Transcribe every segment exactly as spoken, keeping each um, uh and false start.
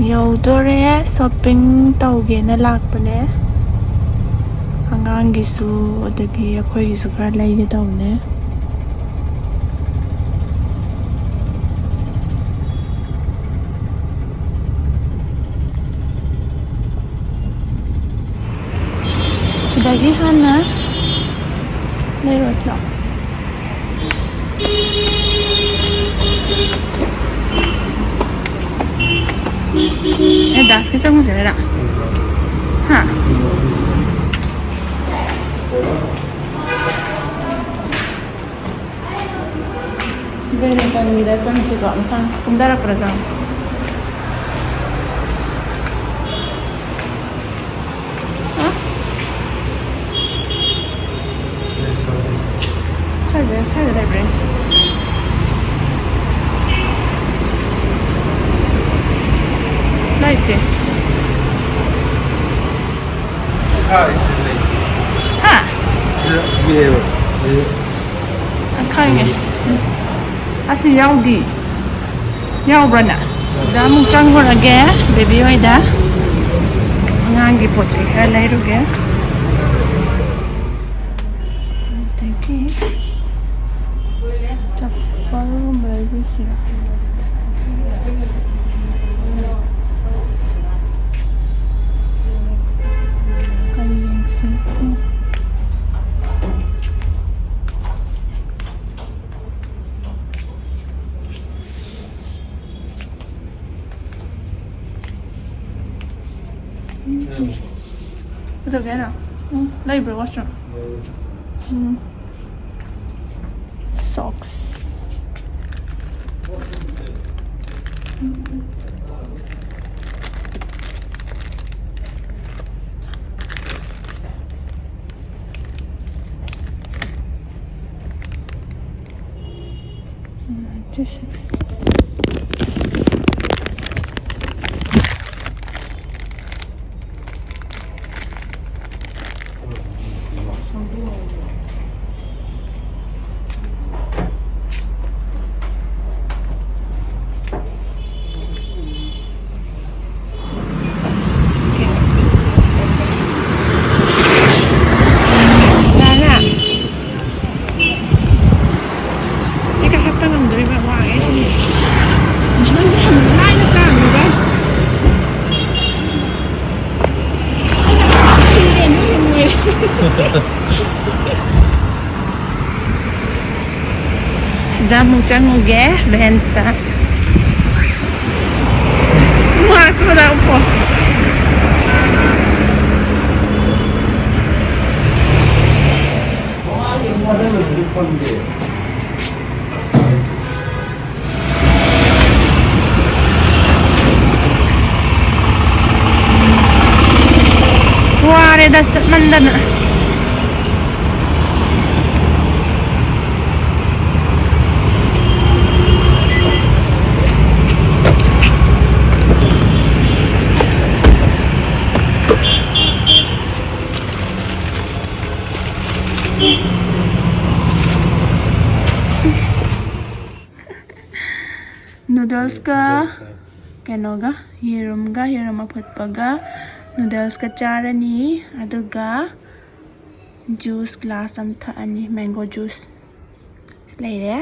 ꯌꯧꯗꯣꯔꯦ꯫ Shopping ꯇꯧꯒꯦꯅ ꯂꯥꯛꯄꯅꯦ꯫ ꯑꯉꯥꯡꯒꯤꯁꯨ ꯑꯗꯒꯤ ꯑꯩꯈꯣꯏꯒꯤꯁꯨ ꯈꯔ ꯂꯩꯒꯦ ꯇꯧꯕꯅꯦ꯫ ꯁꯤꯗꯒꯤ ꯍꯥꯟꯅ ꯂꯩꯔꯨꯔꯁꯤ ꯂꯥꯛꯑꯣ꯫ ꯑꯦ, ꯗꯥꯁꯀꯤ ꯆꯪꯉꯨꯁꯤꯔ? ꯍꯥ? ꯕꯦꯗꯃꯤꯟꯇꯟꯒꯤꯗ ꯆꯪꯁꯤꯀꯣ, ꯃꯊꯪ ꯀꯨꯝꯊꯔꯛꯄ꯭ꯔꯥ ꯆꯪꯉꯣ꯫ ꯍꯥ? ꯁ꯭ꯋꯥꯏꯗ, ꯁ꯭ꯋꯥꯏꯗ ꯂꯩꯕ꯭ꯔꯥ ꯌꯦꯡꯁꯤ꯫ ꯂꯩꯇꯦ꯫ ꯍꯥ? ꯈꯪꯉꯦ꯫ ꯎꯝ꯫ ꯑꯁꯤ ꯌꯥꯎꯗꯤ꯫ ꯌꯥꯎꯕ꯭ꯔꯅꯦ? ꯁꯤꯗ ꯑꯃꯨꯛ ꯆꯪꯉꯨꯔꯒꯦ, ꯕꯦꯕꯤ ꯍꯣꯏꯗ꯫ ꯑꯉꯥꯡꯒꯤ ꯄꯣꯠ ꯆꯩ ꯈꯔ ꯂꯩꯔꯨꯒꯦ꯫ ꯑꯗꯒꯤ ꯆꯄꯜꯒꯨꯝꯕ ꯂꯩꯕꯤꯁꯤꯔ? ꯀꯔꯤ ꯌꯦꯡꯁꯤ? ꯀꯩꯗꯧꯒꯦ ꯍꯥꯏꯅꯣ? ꯎꯝ, ꯂꯩꯕ꯭ꯔꯣ washroom? ꯎꯝ꯫ Socks꯫ ꯗ ꯑꯃꯨꯛ ꯆꯪꯉꯨꯒꯦ ꯔꯦꯟꯁꯇ꯫ ꯉꯥꯏꯈꯣ, ꯉꯥꯏꯈꯣ꯫ ꯋꯥꯔꯦꯗ ꯆꯠꯃꯟꯗꯅ꯫ ꯅꯨꯗꯜꯁꯀ ꯀꯩꯅꯣꯒ, ꯌꯦꯔꯨꯝꯒ, ꯌꯦꯔꯨꯝ ꯑꯐꯨꯠꯄꯒ ꯅꯨꯗꯜꯁꯀ ꯆꯥꯔꯅꯤ꯫ ꯑꯗꯨꯒ ꯖꯨꯁ ꯒ꯭ꯂꯥꯁ ꯑꯃ ꯊꯛꯑꯅꯤ, ꯃꯦꯡꯒꯣ ꯖꯨꯁ ꯂꯩꯔꯦ꯫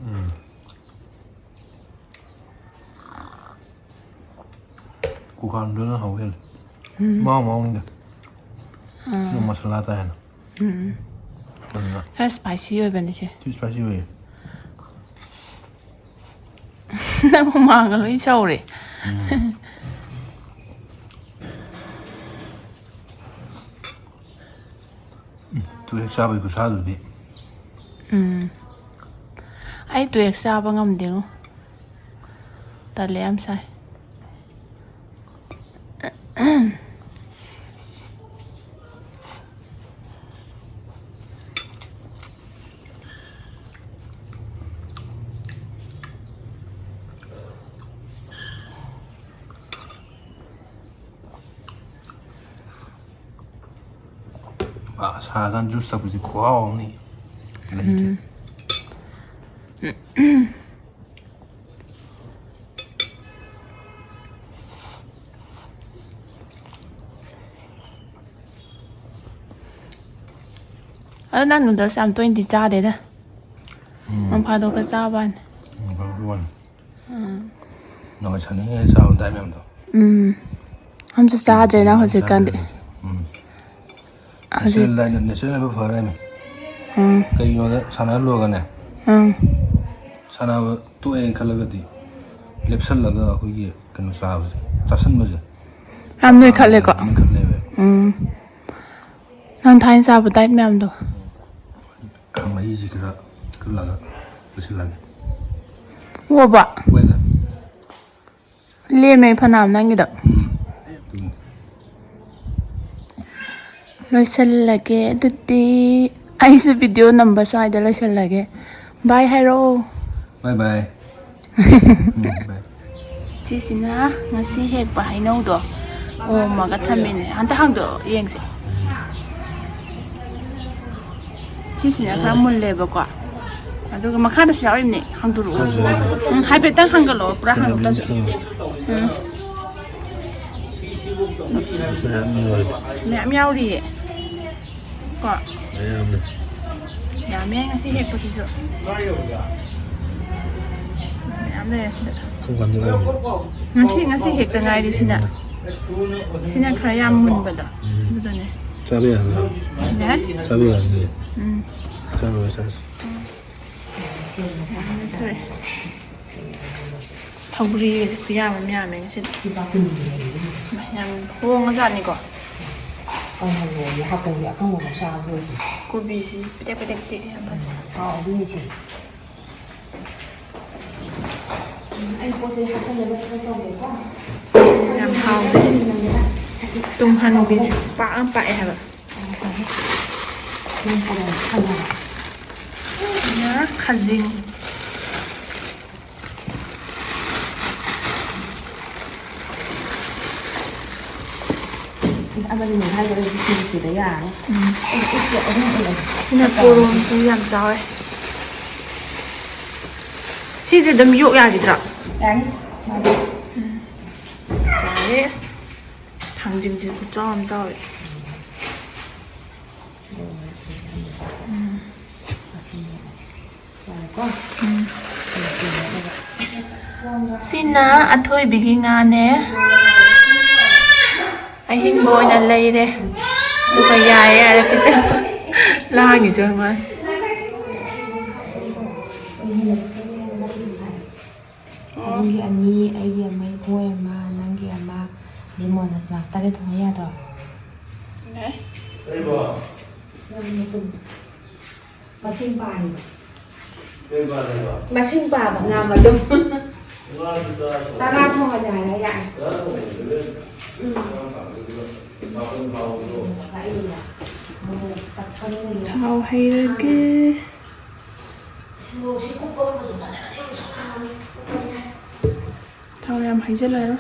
ꯎꯝ꯫ ꯀꯨꯀꯥꯟꯗꯨꯅ ꯍꯥꯎ ꯍꯦꯜꯂꯦ꯫ ꯎꯝ꯫ ꯃꯍꯥꯎ ꯃꯍꯥꯎꯅꯤꯗ꯫ ꯑꯥ꯫ ꯁꯤꯅ ꯃꯁꯥꯂꯥ ꯇꯥꯏꯅ꯫ ꯎꯝ꯫ ꯑꯗꯨꯅ ꯈꯔ ꯁ꯭ꯄꯥꯏꯁꯤ ꯑꯣꯏꯕꯅꯦ ꯁꯦ꯫ ꯁꯤ ꯁ꯭ꯄꯥꯏꯁꯤ ꯑꯣꯏꯌꯦ꯫ ꯅꯪ ꯍꯨꯃꯥꯡꯒ ꯂꯣꯏ ꯁꯧꯔꯦ꯫ ꯎꯝ꯫ ꯎꯝ, ꯇꯨ ꯍꯦꯛ ꯆꯥꯕꯒꯤ ꯈꯨꯠꯁꯥꯗꯨꯗꯤ꯫ ꯎꯝ꯫ ꯑꯩ ꯇꯨ ꯍꯦꯛ ꯆꯥꯕ ꯉꯝꯗꯦꯉꯣ꯫ ꯇꯜꯂꯦ ꯌꯥꯝ ꯁꯥꯏ꯫ ꯑꯥ, ꯁꯥꯔꯀꯥꯟ ꯖꯨꯁ ꯊꯛꯄꯁꯤ ꯈꯨꯍꯥꯎ ꯑꯃꯅꯤ꯫ ꯂꯩꯇꯦ꯫ ꯎꯝ꯫ ꯑꯗꯣ ꯅꯪ ꯅꯨꯗꯜꯁ ꯌꯥꯝ ꯇꯣꯏꯅꯗꯤ ꯆꯥꯗꯦꯗ꯫ ꯎꯝ꯫ ꯅꯣꯡ ꯐꯥꯗꯣꯛꯀ ꯆꯥꯕ ꯋꯥꯅꯤ꯫ ꯅꯣꯡ ꯐꯥꯗꯣꯛꯀꯤ ꯋꯥꯅꯤ꯫ ꯎꯝ꯫ ꯅꯍꯥꯟꯋꯥꯏ ꯁꯥꯟꯅꯔꯤꯉꯩꯗ ꯆꯥꯕ ꯗꯥꯏꯠ ꯃꯌꯥꯝꯗꯣ꯫ ꯎꯝ꯫ ꯑꯝꯇ ꯆꯥꯗ꯭ꯔꯦꯅ ꯍꯧꯖꯤꯛꯀꯥꯟꯗꯤ꯫ ꯆꯥꯗ꯭ꯔꯦ ꯍꯧꯖꯤꯛ꯫ ꯎꯝ꯫ ꯍꯧꯖꯤꯛ ꯅꯦꯆꯔꯦꯜ ꯂꯥꯏꯅ, ꯅꯦꯆꯔꯦꯜ ꯑꯣꯏꯕ ꯐꯔꯦꯅꯦ꯫ ꯎꯝ꯫ ꯀꯩꯒꯤꯅꯣꯗ ꯁꯥꯟꯅꯍꯜꯂꯨꯔꯒꯅꯦ, ꯎꯝ꯫ ꯁꯥꯟꯅꯕ ꯇꯣꯛꯑꯦꯅ ꯈꯜꯂꯒꯗꯤ ꯂꯦꯞꯁꯜꯂꯒ ꯑꯩꯈꯣꯏꯒꯤ ꯀꯩꯅꯣ ꯆꯥꯕꯁꯦ, ꯆꯥꯁꯟꯕꯁꯦ꯫ ꯌꯥꯝ ꯅꯣꯏꯈꯠꯂꯦꯀꯣ? ꯅꯣꯏꯈꯠꯂꯦꯕ꯫ ꯎꯝ꯫ ꯅꯪ ꯊꯥꯏꯅ ꯆꯥꯕ ꯗꯥꯏꯠ ꯃꯌꯥꯝꯗꯣ꯫ ꯃꯍꯤꯁꯤ ꯈꯔ ꯀꯜꯂꯒ ꯂꯣꯏꯁꯤꯜꯂꯒꯦ꯫ ꯑꯣꯕ? ꯑꯣꯏꯗ꯫ ꯂꯦꯝꯃꯦ ꯐꯅꯌꯥꯝ ꯅꯪꯒꯤꯗꯣ꯫ ꯎꯝ꯫ ꯑꯗꯨꯒꯤꯅꯤ꯫ ꯂꯣꯏꯁꯤꯜꯂꯒꯦ ꯑꯗꯨꯗꯤ꯫ ꯑꯩꯁꯨ ꯚꯤꯗꯤꯑꯣ ꯅꯝꯕ ꯁ꯭ꯋꯥꯏꯗ ꯂꯣꯏꯁꯤꯜꯂꯒꯦ꯫ ꯕꯥꯏ ꯍꯥꯏꯔꯛꯑꯣ꯫ ꯕꯥꯏ ꯕꯥꯏ꯫ ꯎꯝ, ꯕꯥꯏ꯫ ꯁꯤꯁꯤꯅ ꯉꯁꯤ ꯍꯦꯛꯄ ꯍꯩꯅꯧꯗꯣ ꯑꯣꯝꯃꯒ ꯊꯝꯃꯤꯅꯦ꯫ ꯑꯝꯇ ꯍꯥꯡꯗꯣꯛꯑꯣ ꯌꯦꯡꯁꯦ꯫ ꯁꯤꯁꯤꯅ ꯈꯔ ꯃꯨꯜꯂꯦꯕꯀꯣ꯫ ꯑꯗꯨꯒ ꯃꯈꯥꯗꯁꯨ ꯌꯥꯎꯔꯤꯕꯅꯦ꯫ ꯍꯥꯡꯗꯣꯔꯛꯑꯣ꯫ ꯈꯔꯁꯨ ꯌꯥꯎꯔꯤ꯫ ꯎꯝ, ꯍꯥꯏꯐꯦꯠꯇꯪ ꯍꯥꯡꯒꯠꯂꯛꯑꯣ꯫ ꯄꯨꯔꯥ ꯍꯥꯡꯗꯣꯛꯇꯁꯨ꯫ ꯎꯝ꯫ ꯃꯌꯥꯝ ꯌꯥꯎꯔꯤ꯫ ꯑꯁ, ꯃꯌꯥꯝ ꯌꯥꯎꯔꯤꯌꯦ꯫ ꯀꯣ? ꯃꯌꯥꯝꯅꯦ꯫ ꯌꯥꯝꯃꯦ ꯉꯁꯤ ꯍꯦꯛꯄꯁꯤꯁꯨ꯫ ꯃꯌꯥꯝ ꯂꯩꯔꯦ ꯁꯤꯗ꯫ ꯀꯔꯝ ꯀꯥꯟꯗ ꯑꯣꯏꯔꯤꯅꯣ? ꯉꯁꯤ, ꯉꯁꯤ ꯍꯦꯛꯇ ꯉꯥꯏꯔꯤ ꯁꯤꯅ꯫ ꯁꯤꯅ ꯈꯔ ꯌꯥꯝ ꯃꯨꯟꯕꯗꯣ꯫ ꯎꯝ꯫ ꯑꯗꯨꯗꯅꯦ꯫ ꯆꯥꯕ ꯌꯥꯒꯗ꯭ꯔꯣ? ꯌꯥꯏ꯫ ꯆꯥꯕ ꯌꯥꯒꯅꯤꯌꯦ꯫ ꯎꯝ꯫ ꯆꯥꯔꯣꯏ, ꯆꯥꯔꯣꯏ꯫ ꯊꯣꯛꯑꯦ꯫ ꯁꯧꯒ꯭ꯔꯤꯒꯁꯦ ꯈꯨꯌꯥꯝ ꯑꯃ ꯌꯥꯝꯃꯦ ꯉꯁꯤꯗꯤ꯫ ꯂꯨꯄꯥ ꯀꯨꯟꯒꯤ ꯂꯩꯔꯤꯗꯨꯕꯨ꯫ ꯌꯥꯝ ꯍꯣꯡꯉꯖꯥꯠꯅꯤꯀꯣ꯫ ꯀꯪꯍꯜꯂꯣꯌꯦ, ꯍꯥꯞꯄꯧꯒꯤ ꯑꯀꯪꯕꯗꯣ ꯆꯥꯕ ꯂꯣꯏꯗ꯭ꯔꯤ꯫ ꯀꯣꯕꯤꯁꯤ ꯄꯤꯗꯦꯛ ꯄꯤꯗꯦꯛ ꯄꯤꯗꯦꯛ ꯌꯥꯝ ꯐꯖꯩ꯫ ꯍꯥꯎ, ꯑꯗꯨꯅꯤꯁꯦ꯫ ꯑꯩ ꯄꯣꯠ ꯆꯩ ꯍꯥꯞꯆꯤꯟꯅꯕ ꯈꯔ ꯇꯧꯒꯦꯀꯣ꯫ ꯌꯥꯝ ꯍꯥꯎꯋꯦ꯫ ꯇꯨꯝꯍꯟꯕꯤꯁꯦ ꯄꯥꯛ ꯑꯃ ꯄꯥꯛꯑꯦ ꯍꯥꯏꯕ꯫ ꯅꯪ ꯀꯅꯥ ꯈꯪꯅꯕ? ꯁꯤꯅ ꯈꯖꯤꯡ꯫ ꯑꯃꯅꯤ ꯃꯈꯥꯏꯗ ꯑꯣꯏꯔꯗꯤ ꯁꯤꯡꯖꯨꯗ ꯌꯥꯔꯅꯤ꯫ ꯎꯝ꯫ ꯑꯩ ꯎꯠꯁꯦ ꯑꯍꯨꯝ ꯄꯨꯔꯛꯑꯦ꯫ ꯁꯤꯅ ꯄꯣꯔꯣꯝꯁꯨ ꯌꯥꯝ ꯆꯥꯎꯋꯦ꯫ ꯁꯤꯁꯦ ꯑꯗꯨꯝ ꯌꯣꯛ ꯌꯥꯈꯤꯗ꯭ꯔꯥ? ꯌꯥꯅꯤ꯫ ꯎꯝ꯫ ꯆꯥꯎꯋꯦ꯫ ꯊꯥꯡꯖꯤꯡꯁꯦ ꯈꯨꯆꯥꯎ ꯑꯃ ꯆꯥꯎꯋꯦ꯫ ꯎꯝ꯫ ꯌꯥꯔꯦꯀꯣ? ꯎꯝ꯫ ꯁꯤꯅ ꯑꯊꯣꯏꯕꯤꯒꯤ ꯉꯥꯅꯦ꯫ ꯑꯍꯤꯡꯕ ꯑꯣꯏꯅ ꯂꯩꯔꯦ꯫ ꯑꯗꯨꯒ ꯌꯥꯔꯦ, ꯌꯥꯔꯦ, ꯄꯤꯖꯔꯣ꯫ ꯂꯥꯡꯉꯤꯁꯦ ꯌꯦꯡꯉꯣ ꯃꯥ꯫ ꯑꯣ꯫ ꯅꯪꯒꯤ ꯑꯅꯤ, ꯑꯩꯒꯤ ꯑꯃ, ꯏꯕꯨꯡ ꯑꯃ, ꯅꯪꯒꯤ ꯑꯃ, ꯂꯤꯃꯣꯟ ꯑꯃ꯫ ꯇꯔꯦꯠ ꯊꯣꯡꯕ ꯌꯥꯗ꯭ꯔꯣ? ꯌꯥꯏ꯫ ꯃꯁꯤꯡ ꯄꯥꯔꯤꯕ꯫ ꯀꯩ ꯄꯥꯔꯤꯕ? ꯃꯁꯤꯡ ꯄꯥꯕ ꯉꯥ ꯃꯇꯨꯝ꯫ ꯉꯥꯗꯨꯗ ꯇꯔꯥ ꯊꯣꯡꯉꯁꯦ ꯍꯥꯏꯔ ꯌꯥꯔꯦ꯫ ꯇꯔꯥ ꯊꯣꯡꯉꯁꯦ꯫ ꯎꯝ꯫ ꯀꯔꯝ ꯀꯥꯟꯗ? ꯃꯥꯄꯟ ꯐꯥꯎꯕꯗꯣ꯫ ꯑꯩꯅ ꯃꯣꯔꯣꯛ ꯇꯛꯄꯅꯤꯅꯅꯦ꯫ ꯊꯥꯎ ꯍꯩꯔꯒꯦ꯫ ꯃꯣꯔꯣꯛꯁꯤ ꯀꯨꯞꯄꯒ ꯃꯆꯨ ꯐꯖꯅ ꯌꯥꯝ ꯁꯪꯍꯜꯂꯅꯤ꯫ ꯊꯥꯎ ꯌꯥꯝ ꯍꯩꯖꯤꯜꯂꯔꯣꯏ꯫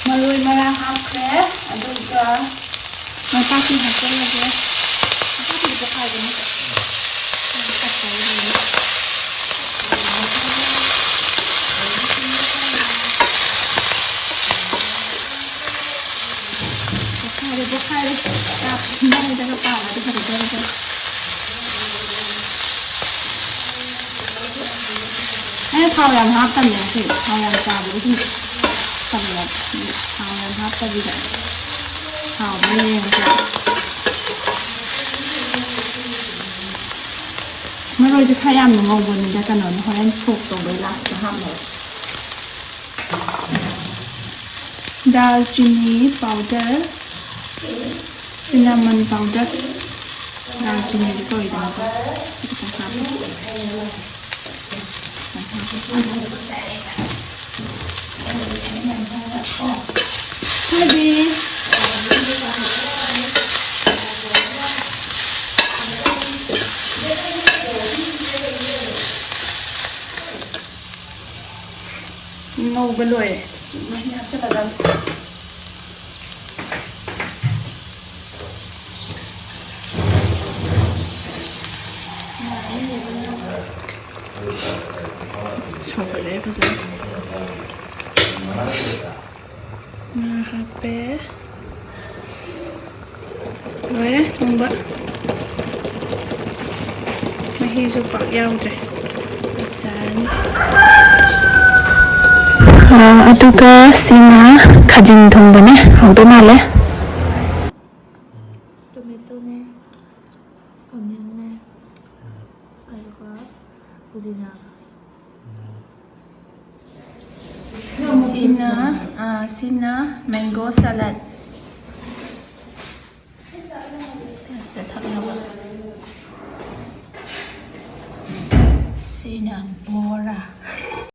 ꯃꯔꯣꯏ ꯃꯔꯥꯡ ꯍꯥꯞꯈ꯭ꯔꯦ꯫ ꯑꯗꯨꯒ ꯅꯄꯥꯛꯄꯤ ꯍꯥꯞꯆꯜꯂꯒꯦ꯫ ꯅꯄꯥꯛꯄꯤꯗꯤ ꯄꯣꯛꯈꯥꯏꯕꯅꯤ꯫ ꯄꯣꯛꯈꯥꯏꯔꯦ, ꯄꯣꯛꯈꯥꯏꯔꯦ꯫ ꯆꯥꯛ ꯏꯟꯖꯥꯡꯗꯒ ꯄꯥꯜꯂꯗꯤ ꯐꯖꯗꯧꯅꯤ꯫ ꯑꯩꯅ ꯊꯥꯎ ꯌꯥꯝ ꯍꯥꯞꯇꯕꯅꯦ ꯉꯁꯤ꯫ ꯊꯥꯎ ꯌꯥꯝ ꯆꯥꯕꯗꯣ ꯁꯨꯝ ꯇꯜꯂꯦ꯫ ꯊꯥꯎ ꯌꯥꯝ ꯍꯥꯞꯇꯕꯤꯗ ꯍꯥꯎꯕ꯭ꯔꯥ ꯌꯦꯡꯉꯁꯦ꯫ ꯃꯔꯣꯏꯁꯦ ꯈꯔ ꯌꯥꯝꯅ ꯉꯧꯕꯅꯤꯗ, ꯀꯩꯅꯣꯅ ꯍꯣꯔꯦꯟ ꯁꯣꯛ ꯇꯧꯕꯩ ꯂꯥꯁꯇ ꯍꯥꯞꯅꯕ꯫ ꯗꯥꯜꯆꯤꯅꯤ ꯄꯥꯎꯗꯔ, ꯁꯤꯅꯥꯃꯟ ꯄꯥꯎꯗꯔ, ꯗꯥꯜꯆꯤꯅꯤꯗꯤ ꯀꯧꯏꯗꯅꯀꯣ, ꯁꯤ ꯈꯤꯇꯪ ꯍꯥꯞꯄꯦ꯫ ꯍꯥꯏꯗꯤ ꯉꯧꯕ ꯂꯣꯏꯔꯦ꯫ ꯃꯍꯤ ꯍꯥꯞꯆꯤꯜꯂꯗꯕꯅꯤ꯫ ꯁꯧꯒꯠꯂꯛꯑꯦ ꯐꯖꯅ꯫ ꯉꯥ ꯍꯥꯞꯄꯦ꯫ ꯂꯣꯏꯔꯦ ꯊꯣꯡꯕ꯫ ꯃꯍꯤꯁꯨ ꯄꯥꯛ ꯌꯥꯎꯗ꯭ꯔꯦ꯫ ꯆꯞ ꯆꯥꯔꯅꯤ꯫ ꯑ, ꯑꯗꯨꯒ ꯁꯤꯅ ꯈꯥꯖꯤꯡ ꯊꯣꯡꯕꯅꯦ, ꯍꯥꯎꯗꯧ ꯃꯥꯜꯂꯦ꯫ ꯇꯣꯃꯦꯇꯣꯅꯦ, ꯑꯣꯅꯤꯌꯟꯅꯦ, ꯑꯗꯨꯒ ꯄꯨꯗꯤꯅꯥꯒ꯫ ꯁꯤꯅ, ꯑ, ꯁꯤꯅ mango salad꯫ ꯁꯦ ꯊꯛꯅꯕ꯫ ꯁꯤꯅ